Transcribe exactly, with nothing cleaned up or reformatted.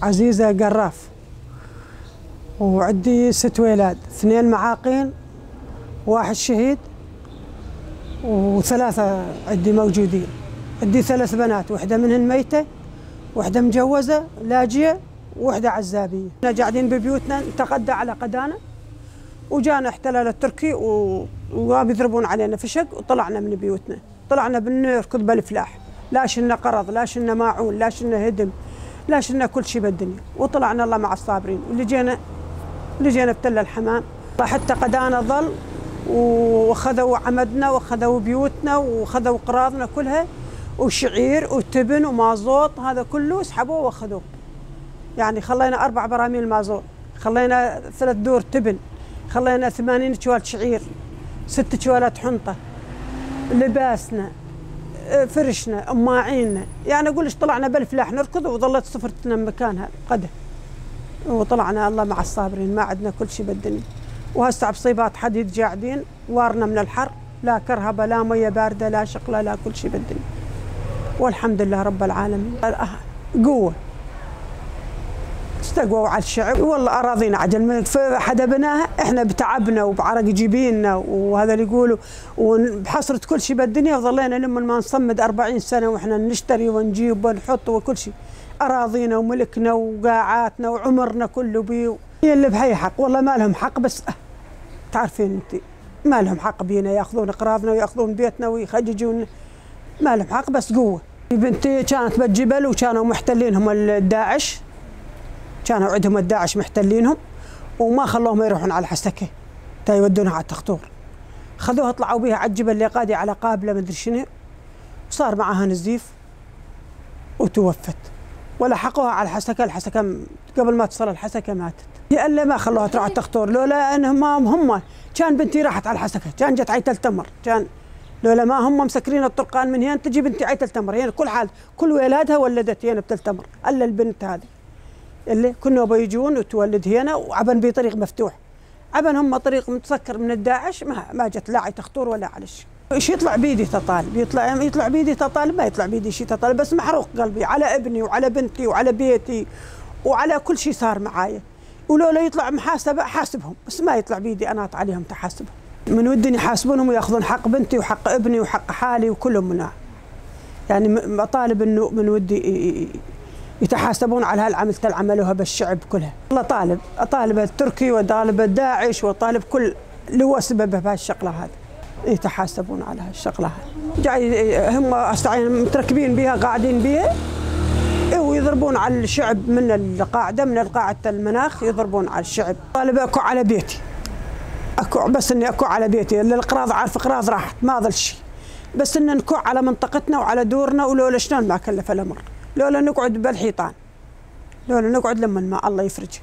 عزيزة قراف، وعندي ست ولاد، اثنين معاقين، واحد شهيد، وثلاثة عندي موجودين. عندي ثلاث بنات، وحدة منهن ميتة، وحدة مجوزة لاجئة، وحدة عزابية. احنا قاعدين ببيوتنا، نتغدى على قدانا، وجانا احتلال التركي و-، وقام يضربون علينا في شق، وطلعنا من بيوتنا. طلعنا بالنركض بالفلاح، لا شلنا قرض، لا شلنا ماعون، لا شلنا هدم، لا شلنا كل شي بالدنيا، وطلعنا الله مع الصابرين، ولجينا، لجينا بتل الحمام. حتى قدانا ظل، وخذوا عمدنا، وخذوا بيوتنا، وخذوا قراضنا كلها، وشعير وتبن ومازوت، هذا كله سحبوه واخذوه. يعني خلينا أربع براميل مازوت. خلينا ثلاث دور تبن، خلينا ثمانين كوال شعير، ست كوالات حنطة، لباسنا، آه، فرشنا، أماعيننا. يعني أقول لك طلعنا بالفلاح نركض، وظلت صفرتنا مكانها قده. وطلعنا الله مع الصابرين، ما عندنا كل شي بالدنيا. وهسه بصيبات حديد قاعدين، وارنا من الحر، لا كرهبة، لا مية باردة، لا شقلة، لا كل شي بالدنيا. والحمد لله رب العالمين. آه، قوة. استقووا على الشعب. والله أراضينا عجل، ما في حدا بناها، إحنا بتعبنا وبعرق جبيننا، وهذا اللي يقولوا، وبحصرة كل شي بالدنيا، وظلينا لمن ما نصمد أربعين سنة، وإحنا نشتري ونجيب ونحط وكل شي. أراضينا وملكنا وقاعاتنا وعمرنا كله بيه. هي اللي بهي حق، والله ما لهم حق، بس، آه، تعرفين انتي. ما لهم حق بينا، ياخذون اقراضنا وياخذون بيتنا ويخججون. ما لهم حق، بس قوة. بنتي كانت بالجبل، وكانوا محتلينهم الداعش، كانوا عندهم الداعش محتلينهم، وما خلوهم يروحون على حسكة، تا يودونها على التخطور. خذوها، طلعوا بيها على الجبل اللي قادي على قابلة مدري شنو، وصار معاها نزيف. وتوفت. ولحقوها على الحسكة، الحسكة م-، قبل ما تصل الحسكة ماتت. لألا ما خلوها تروح على التخطور، لولا إنهم ما هم، كان بنتي راحت على الحسكة، كان جت عيت التمر، كان لولا ما هم مسكرين الطرقان من هين تجي بنتي عيت التمر، هين كل حال، كل ولادها ولدت هين بتل تمر، إلا البنت هذه اللي كل نوبة يجون وتولد هنا، وعبن بي طريق مفتوح. عبن هم طريق متسكر من الداعش، ما، ما جت لا عي تخطور ولا على شي. ايش يطلع بيدي تطالب؟ يطلع، يطلع بيدي تطالب؟ ما يطلع بيدي شي تطالب، بس محروق قلبي على ابني وعلى بنتي وعلى بيتي وعلى كل شي صار معاي. ولو لا يطلع محاسبة، حاسبهم، بس ما يطلع بيدي أنا عليهم تحاسبهم. من ودي يحاسبونهم وياخذون حق بنتي وحق ابني وحق حالي وكلهم منها. يعني م-، مطالب إنه من ودي ي-، ي-، يتحاسبون على هالعملة اللي عملوها بالشعب كلها. والله طالب، أطالب التركي وأطالب الداعش وأطالب كل اللي هو سبب بهالشغلة هذه. يتحاسبون على هالشغلة هذه. جاي هم هسه متركبين بيها، قاعدين بيها. إيه، ويضربون على الشعب من القاعدة، من القاعدة المناخ، يضربون على الشعب. طالب أكو على بيتي. أكو، بس إني أكو على بيتي. إلا القراض، عارف، قراض راحت، ما ظل شي. بس إن نكع على منطقتنا وعلى دورنا، ولولا شلون ما كلف الأمر. لولا نقعد بالحيطان. لولا نقعد لمن ما الله يفرج.